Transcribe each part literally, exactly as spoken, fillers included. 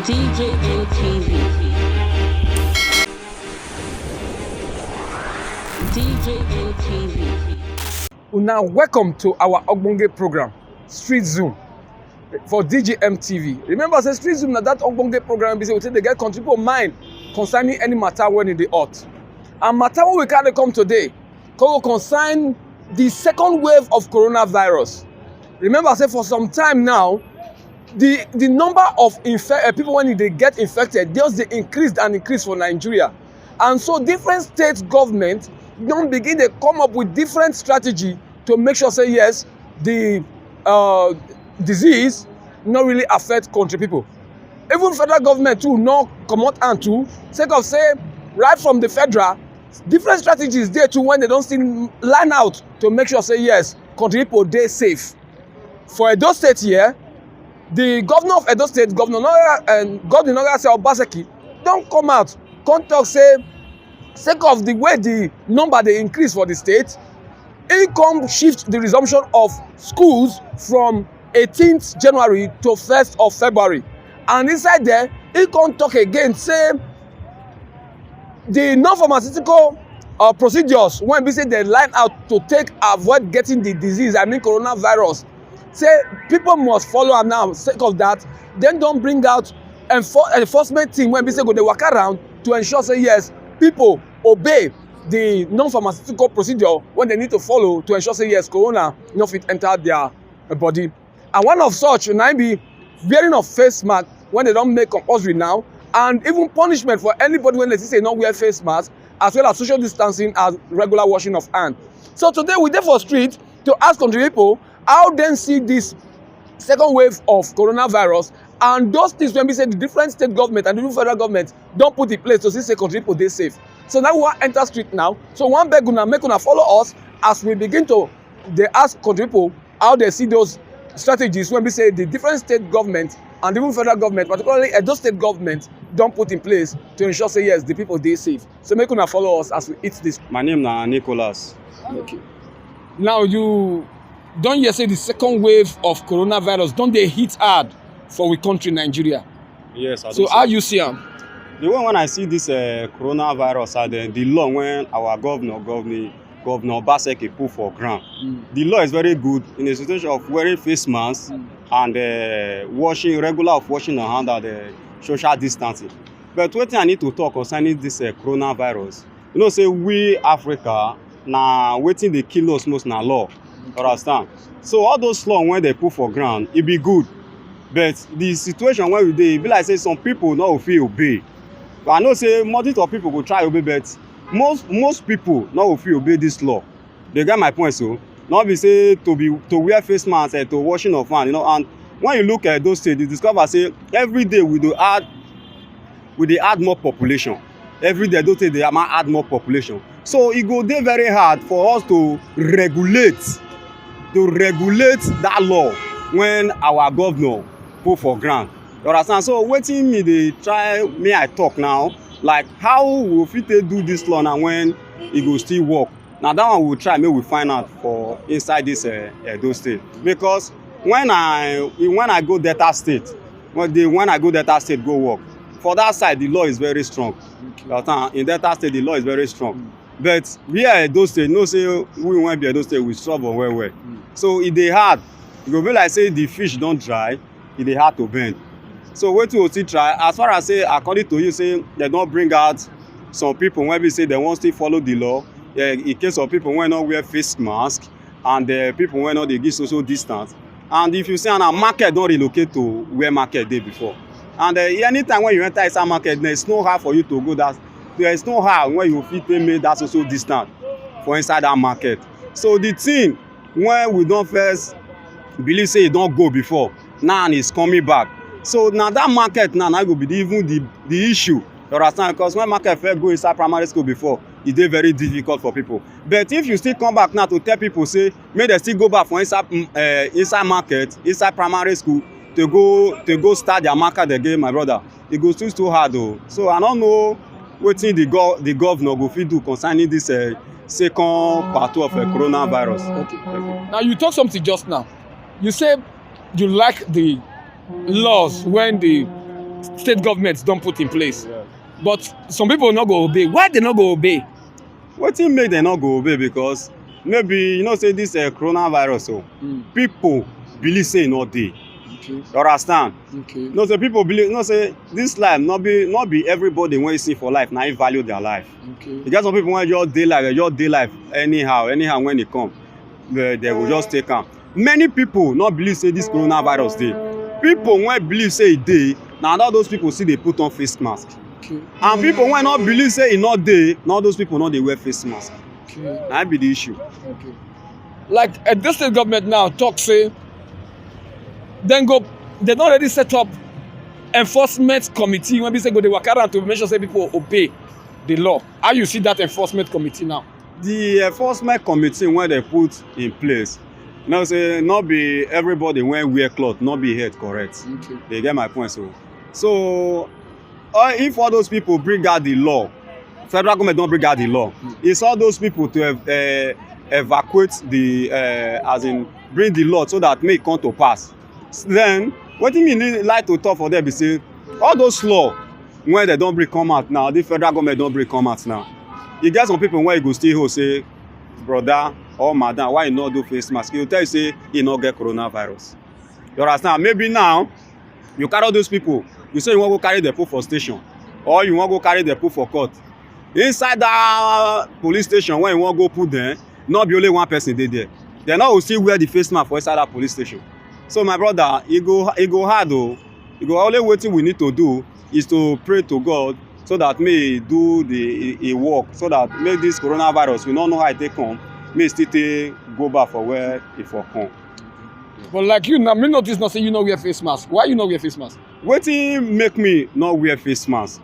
D J M T V. D J M T V. Una welcome to our ogbonge program, Street Zoom, for D G M T V. Remember say Street Zoom na that ogbonge program be say we take dey get country people mind concerning any matter when e dey hot. And matter wey we carry come today, come go concern the second wave of coronavirus. Remember say for some time now, the the number of infe- uh, people when they get infected just dey increase and increase for Nigeria. And so different state government don begin dey come up with different strategy to make sure say yes, the uh, disease no really affect country people. Even federal government too no comot hand too, sake of say right from the federal, different strategies dey too when they don still line out to make sure say yes, country people dey safe. For Edo State here, the governor of Edo State, Governor Nora, and Godwin Nora say Obaseki don come out, come talk say sake of the way the number dey increase for the state, he come shift the resumption of schools from eighteenth January to first of February. And inside there, he come talk again say the non-pharmaceutical uh, procedures when be say they line out to take avoid getting the disease, I mean coronavirus, say people must follow am now. Sake of that, dem don bring out enfor- enforcement team when be say go dey waka around to ensure say yes, people obey the non-pharmaceutical procedure when they need to follow to ensure say yes, corona no fit enter their uh, body. And one of such na im be wearing of face mask when they don make compulsory now, and even punishment for anybody when they see say no wear face mask, as well as social distancing and regular washing of hand. So today we dey for street to ask country people how dem see this second wave of coronavirus and those things wey be say the different state government and even federal government don put in place to see say country people dey safe. So now we wan enter street now. So we wan beg una make una follow us as we begin to dey ask country people how they see those strategies wey be say the different state government and even federal government, particularly Edo State government, don put in place to ensure say yes, the people dey safe. So make una follow us as we eat this. My name na Nicholas. Okay. Now you don hear say the second wave of coronavirus don dey hit hard for we country Nigeria. Yes, I So do how see. You see am? The way when I see this uh, coronavirus and uh, the law when our governor, governor, governor Obaseki put for ground, Mm. The law is very good in a situation of wearing face masks Mm. and uh, washing regular of washing your hand and uh, social distancing. But wetin I need to talk concerning this uh, coronavirus, you know say we Africa na wetin dey kill us most na law. Understand? So all those law when they put for ground, e be good. But the situation when we dey, e be like say some people no go fit obey. But I know say multitude of people go try obey, but most most people no go fit obey this law. They get my point so. No be say to be to wear face mask and to washing of hand, you know, and when you look at those things, you discover say every day we dey add we dey add more population. Every day those things dey am- add more population. So e go dey very hard for us to regulate to regulate that law when our governor put for ground. You understand? So wetin me dey try me I talk now, like how we fit take do this law now when e go still work. Na that one we try make we find out for inside this uh, Edo State, because when I when I go Delta State, when the when I go Delta State go work, for that side the law is very strong. You understand? In Delta State the law is very strong. But we are Edo State, you know say we when be Edo State we struggle well well. So e dey hard. E go be like say the fish don dry, e dey hard to bend. So wetin we still try, as far as say according to you say dem don bring out some people wey be say dem wan still follow the law, eh, in case of people wey no wear face mask and uh, people wey no dey give social distance. And if you see am, na market don relocate to where market dey before. And uh, anytime when you enter inside market, there is no how for you to go that. There is no how when you fit take make that social distance for inside that market. So the thing when we don first believe say e don go before, now is coming back. So na that market now na go be the, even the the issue. You understand? Because when market first go inside primary school before, e dey very difficult for people. But if you still come back now to tell people say make dem still go back for inside mm, uh, inside market, inside primary school to go to go start their market again, my brother, e go still too hard o. So I no know wetin the go the governor go fit do concerning this uh, second part of uh, coronavirus. Okay. Now you talk something just now. You say you like the laws when the state government don put in place. Yeah. But some people no go obey. Why they no go obey? Wetin make dem no go obey? Because maybe you know say this uh, coronavirus, so mm. people believe say e no dey. Okay. You understand? Okay. You know say people believe, you know say this life, not be not be everybody when you see for life, now you value their life. Okay. You get some people when just dey life, they just dey life anyhow, anyhow when they come, they, they will just take am. Many people not believe say this coronavirus dey. People when believe say e dey, now all those people see they put on face mask. Okay. And people when not believe say e not dey, now those people not they wear face mask. Okay. That be the issue. Okay. Like uh, this state government now talk say then go they don already set up enforcement committee when be say go dey waka around to make sure say people obey the law. How you see that enforcement committee now? The enforcement committee when they put in place, you know say not be everybody when wear cloth, not be head correct. Okay. They get my point so. So uh, if all those people bring out the law, federal government don't bring out the law. Mm. It's all those people to ev- uh, evacuate the uh, as in bring the law so that may come to pass. Then what do you mean like to talk for them? Be say all those law when they don't bring come out now, the federal government don't bring come out now. You get some people where you go still hold say, brother or madam, why you not do face mask? You tell you say you not get coronavirus. You understand? Maybe now you carry all those people. You say you want to go carry the put for station, or you want to go carry the put for court. Inside that police station where you want to go put them, not be only one person dey there. They not will still wear the face mask for inside that police station. So my brother, it go it go hard though. It go only wetin we need to do is to pray to God so that may do the a work so that may this coronavirus we no know how e take come, may still take go back for where e for come. But like you now, me notice not say you no wear face mask. Why you no wear face mask? Wetin make me not wear face mask?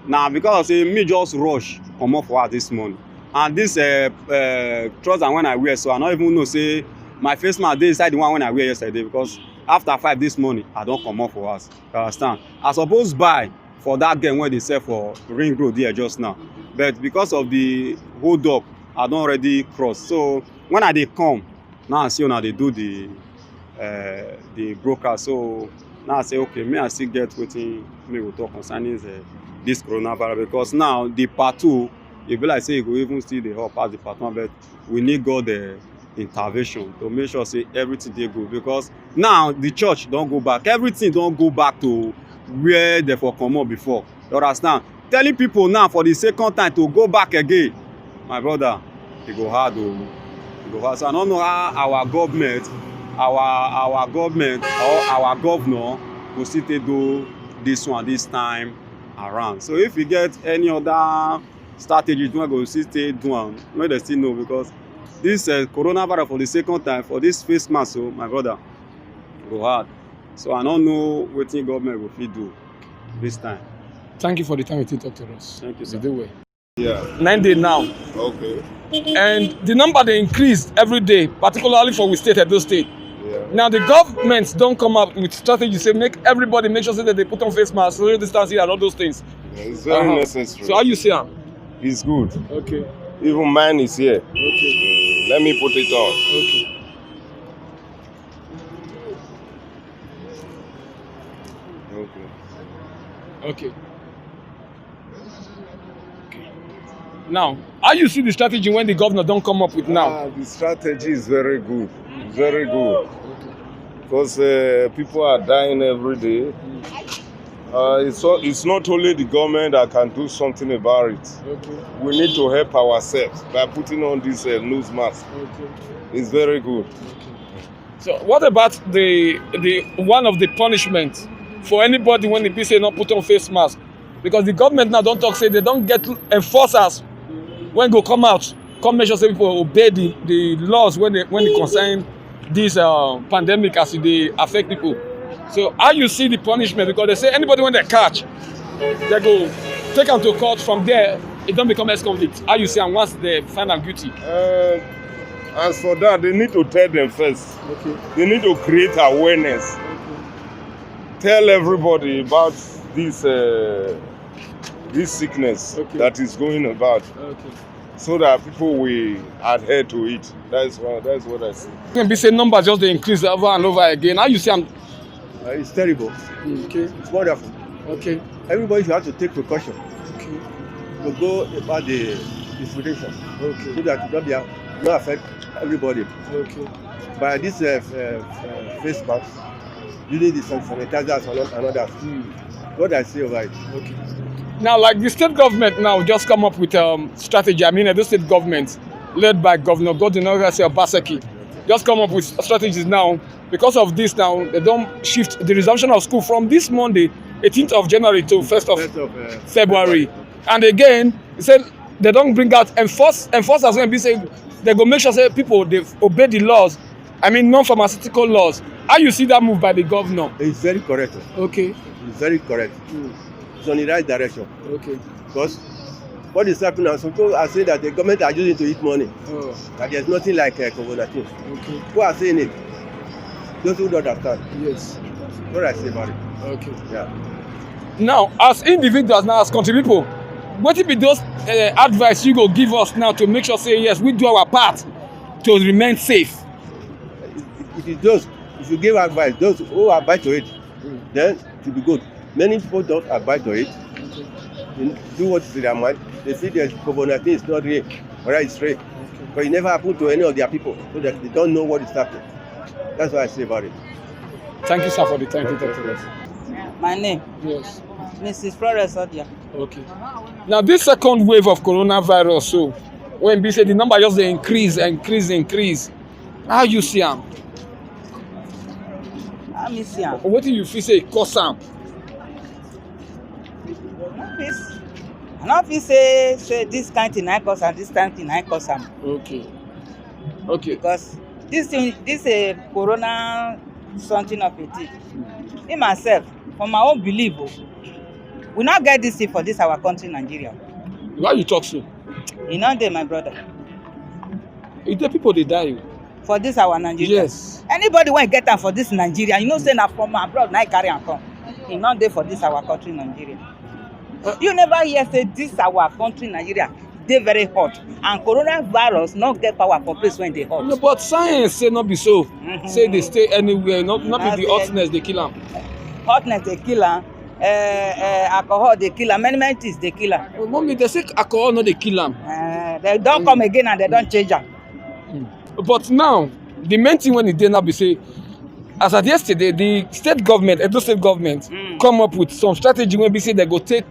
Now because say me just rush comot for house this morning, and this uh, uh, trouser when I wear so I no even know say my face mask dey inside the one when I wear yesterday, because after five this morning I don comot for house. You understand? I suppose buy for that game where they sell for Ring Road there just now, but because of the hold up, I don already cross. So when I dey come now, I see una dey do the uh, the broker. So now I say okay, me I still get wetin me go talk concerning the, this coronavirus, because now the part two, e be like say e go even still dey up as the part one, but we need God the intervention to make sure say everything dey good, because now the church don go back, everything don go back to where they for comot before. You understand? Telling people now for the second time to go back again, my brother, e go hard o. E go hard. So I no know how our government, our our government or our governor go still take do this one this time around. So if you get any other strategies wey go still take do am, make dem still know, because this uh, coronavirus for the second time for this face mask, so my brother, go hard. So I no know wetin government go fit do this time. Thank you for the time you take talk to us. Thank you, sir. You do well. Yeah. Nine day now. Okay. And the number they increased every day, particularly for we state Edo State. Yeah. Now the government don't come up with strategy say make everybody make sure say that they put on face mask, social distancing, and all those things. Yeah, it's very uh-huh. necessary. So how you see am? It's good. Okay. Even mine is here. Okay. Let me put it on. Okay. Okay. Okay. Now, how you see the strategy when the governor don't come up with now? Ah, the strategy is very good. Very good. Because uh, people are dying every day. Uh, it's, all, it's not only the government that can do something about it. Okay. We need to help ourselves by putting on this uh, nose mask. Okay. It's very good. So what about the the one of the punishment for anybody when the P C A not put on face mask? Because the government now don't talk say they don't get enforcers when go come out, come make sure say people obey the, the laws when they when they concern this uh, pandemic as they affect people. So how you see the punishment? Because they say anybody when they catch, they go take them to court. From there, it don't become ex-convict. How you see, and once they find them guilty? Uh, as for that, they need to tell them first. Okay. They need to create awareness. Okay. Tell everybody about this uh, this sickness okay. that is going about. Okay. So that people will adhere to it. That's what that's what I see. Can be say numbers just they increase over and over again. How you see them? Uh, it's terrible. Okay. It's wonderful. Okay. Everybody should have to take precaution Okay. to go about the distribution so Okay. that it don't be a, not affect everybody. Okay. By this uh, uh, uh, face mask, using the san- sanitizers and all- and others. Hmm. What I say right. Okay. Now, like the state government now just come up with um strategy. I mean, the state government led by Governor Godwin Obaseki just come up with strategies now. Because of this now, they don't shift the resumption of school from this Monday, eighteenth of January to first of First of uh, February. And again, he said they don't bring out enforce enforcers when be say they go make sure say people they obey the laws. I mean, non-pharmaceutical laws. How you see that move by the governor? It's very correct. Okay. It's very correct. It's on the right direction Okay. because what is happening now? Some people are saying that the government are using to eat money. Oh, That there's nothing like uh, COVID nineteen. okay. Who are saying it? Those who don't understand. Yes. What I say about it. Okay. Yeah. Now, as individuals, now as country people, what be those uh, advice you go give us now to make sure say yes, we do our part to remain safe? It is those, if you give advice, those who abide to it, then it will be good. Many people don't abide to it. They do what is in their mind. They feel that COVID nineteen is not real, whether it's real. But it never happened to any of their people, so that they don't know what is happening. That's what I say about it. Thank you, sir, for the time you talk to us. My name, Yes. Missus Florence Odia. Okay. Now, this second wave of coronavirus, so when we say the number just dey increase, increase, increase, how you see am? How me see am? Wetin you feel say e cause am? I no fit say say this kind thing I cause am, this kind thing I cause am. Okay. Okay. Because this thing, this a corona something of a thing. Me myself, for my own belief, oh, we not get this thing for this our country, Nigeria. Why you talk so? You know, dey, my brother. E dey people dey die. For this our Nigeria. Yes. Anybody when get am for this Nigeria, you know say na from abroad na e carry am come. E not dey for this our country, Nigeria. You never hear say this our country, Nigeria, dey very hot, and coronavirus no get power for place when dey hot. No, but science say no be so. Mhm. Say they stay anywhere. No, not Not be the stay hotness they kill am. Hotness dey kill am. Uh, uh, alcohol dey kill am. Many many things dey kill am. Oh, mommy, they say alcohol no dey kill am. Uh, they don come again and they don change am. But now, the main thing when e dey now be say, as at yesterday, the state government, Edo state government, Mm. come up with some strategy wey be say they go take,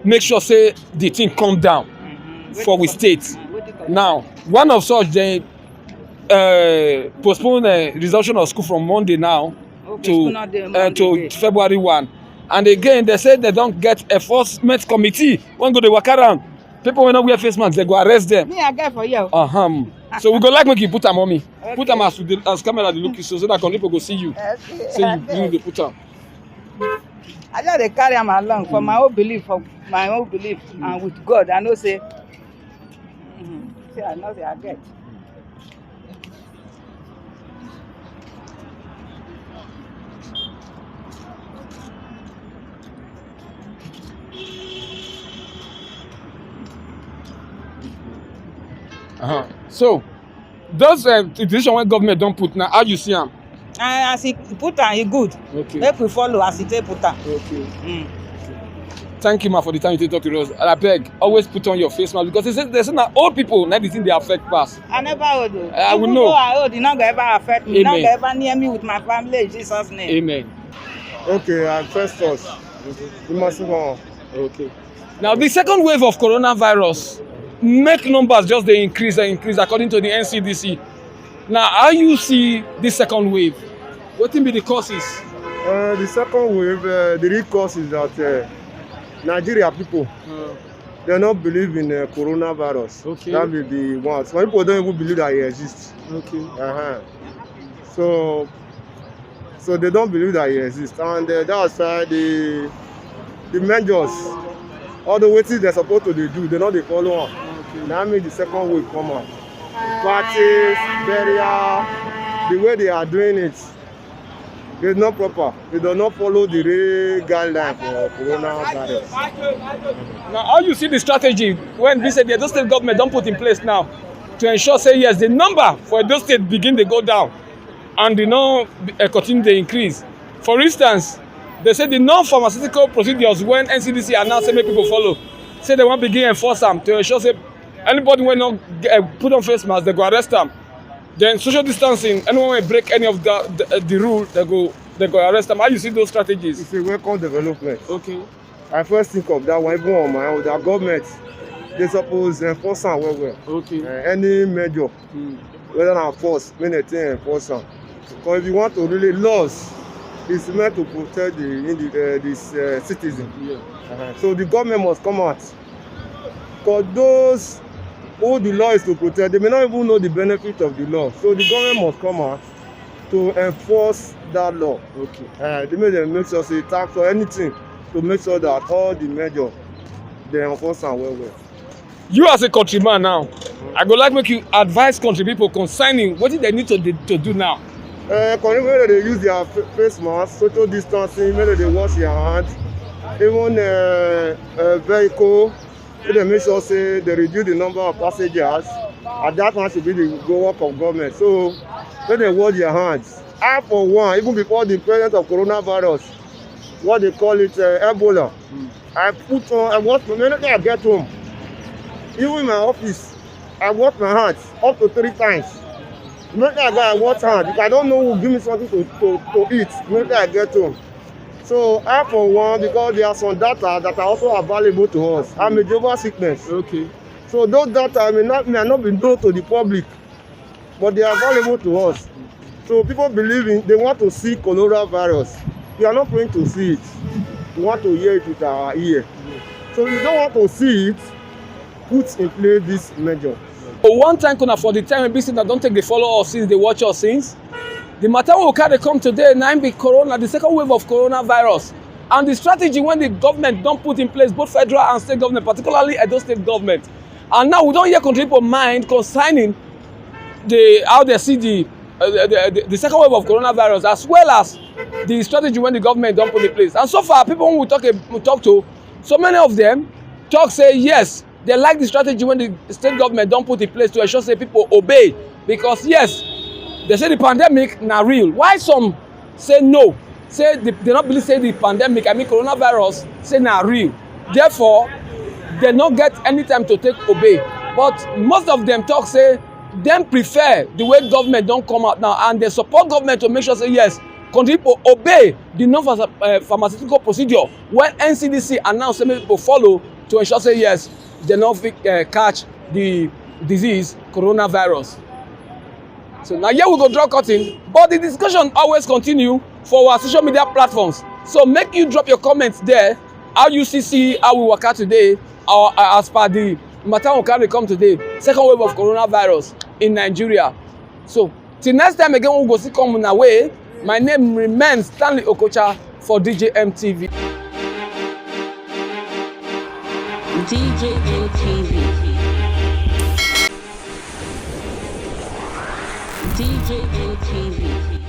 make sure say the thing come down for we state. Now, one of such, they uh, postpone the resumption of school from Monday now Okay, to school not dey uh, Monday to dey. February one. And again, they say they don't get enforcement committee when go dey waka around. People wey no wear face mask, they go arrest them. Me, I get for you. Uh-huh. So we go like make you put am on me. Okay. Put am as we dey, as camera dey look you so, so that people go see you. Okay, Say I you, you get. dey put am. I just dey carry am along for my own belief, for my own belief, and with God, I know say. Mhm. Say I know say I get. Uh-huh. So those uh, decision wey government don put now, how you see am? And as he put am, e good. Okay. Make we follow as he take put am. Okay. Mm. Thank you, ma, for the time you take talk to us. And I beg, always put on your face mask because they say, they say na old people na the thing dey affect pass. I never old o. Ah, we Even know. though I old, e no go ever affect me. E no Amen. go ever near me with my family in Jesus' name. Amen. Okay, I'm Festus Imasuhon. Okay. Now the second wave of coronavirus make numbers just dey increase and increase according to the N C D C. Now, how you see this second wave? Wetin be the causes? Uh, the second wave, uh, the real cause is that uh, Nigeria people, they don't believe in uh, coronavirus. Okay. That may be one. Some people don't even believe that it exists. Okay. Uh-huh. So, so they don't believe that it exists, and uh, that's why the the measures, all the things they're supposed to dey do, they no dey follow am. That means the second wave come out. Parties, burial, the way they are doing it, it's not proper. They do not follow the real guideline for coronavirus. Now, how you see the strategy when we say the Edo State government don put in place now to ensure say yes, the number for Edo State begin dey go down and e no uh, continue dey increase. For instance, They say the non-pharmaceutical procedures when N C D C announce say make people follow, say they wan begin enforce am to ensure say anybody wey no get, put on face mask, they go arrest am. Then social distancing, anyone wey break any of the, the, the rule, they go they go arrest am. How you see those strategies? It's a welcome development. Okay. I first think of that one, even on my own, that government, they suppose enforce am well well. Okay. Uh, any measure, whether na force, make dem take enforce am. Because if you want to really laws, it's meant to protect the indi- uh, this uh, citizen. Yeah. Uh-huh. So the government must come out. Because those who the law is to protect, they may not even know the benefit of the law. So the government must come out to enforce that law. Okay. Uh, they make them make sure say tax or anything to make sure that all the measure they enforce am well well. You as a countryman now, I go like make you advise country people concerning wetin they need to dey, to do now. Uh, country people, make dem dey use their fa- face mask, social distancing, make dem dey wash their hands, even uh, uh, vehicle, make dem make sure say they reduce the number of passengers, and that one should be the go work of government. So make dem wash their hands. I for one, even before the presence of coronavirus, what they call it, uh, Ebola, I put on, I wash my, immediately I get home. Even in my office, I wash my hands up to three times. Immediately I go, I wash hand. If I don't know who give me something to, to, to eat, immediately I get home. So I for one, because there are some data that are also available to us. I'm a Jehovah sickness. Okay. So those data may not may not be known to the public, but they are available to us. So people believe in they want to see coronavirus. We are not going to see it. We want to hear it with our ear. So if you don't want to see it, put in place this measure. So one time una for the time wey be say una don take dey follow us since, dey watch us since. The matter wey we carry come today na im be corona, the second wave of coronavirus, and the strategy wey the government don put in place, both federal and state government, particularly Edo State government. And now we don hear country people mind concerning the how they see the, uh, the, the, the second wave of coronavirus, as well as the strategy wey the government don put in place. And so far, people wey we talk, we talk to, so many of them talk say yes, they like the strategy wey the state government don put in place to ensure say people obey, because yes, they say the pandemic na real. Why some say no, say they, they no believe say the pandemic, I mean coronavirus, say na real. Therefore, they no get any time to take obey. But most of them talk say dem prefer the way government don come out now, and they support government to make sure say yes, country people obey the non-pharmaceutical procedure wey N C D C announce say make people follow to ensure say yes, they no fit uh, catch the disease coronavirus. So now here we go draw curtain, but the discussion always continue for our social media platforms. So make you drop your comments there. How you see see how we work out today, or uh, as per the matter we carry come today, second wave of coronavirus in Nigeria. So till next time again, we go see come una way. My name remains Stanley Okocha for D J M T V. D J M T V. D J M T V.